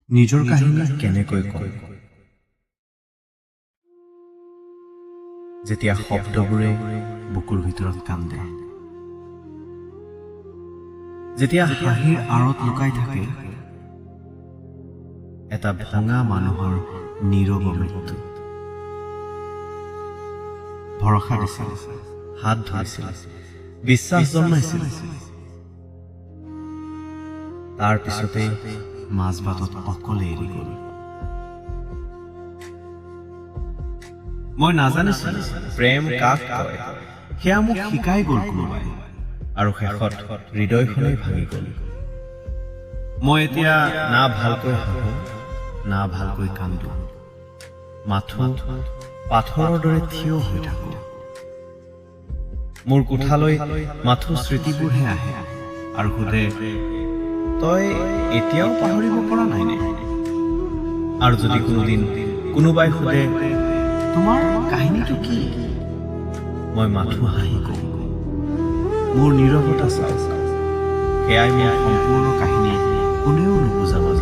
নিজৰ কাহিনী কেনেকৈ কম, যেতিয়া শব্দবোৰে বুকুৰ ভিতৰত কান্দে, যেতিয়া হাঁহিৰ আঁৰত লুকাই থাকে এটা ভঙা মানুহৰ নীৰৱ মৃত্যু। ভৰসা দিছিল, হাত ধৰিছিল, বিশ্বাস জন্মাইছিল, তাৰ পিছতেই মাজবাটত অকলে এৰি গ'ল। মই নাজানিছিলো প্ৰেম কাক কয়, সেয়া মোক শিকাই গ'ল কোনোবাই, আৰু শেষত হৃদয়খনেই ভাঙি গ'ল। মই এতিয়া না ভালকৈ হাঁহো, না ভালকৈ কান্দো, মাথো পাথৰৰ দৰে থিয় হৈ থাকো। মোৰ কোঠালৈ মাথো স্মৃতিবোৰহে আহে আৰু সোধে, তই এতিয়াও পাহৰিব পৰা নাইনে? আৰু যদি কোনোদিন কোনোবাই সোধে, তোমাৰ কাহিনীটো কি? মই মাথো হাঁহি কওঁ, মোৰ নীৰৱতা চাওক, সেয়াই মোৰ সম্পূৰ্ণ কাহিনী, কোনেও নুবুজা মাজত।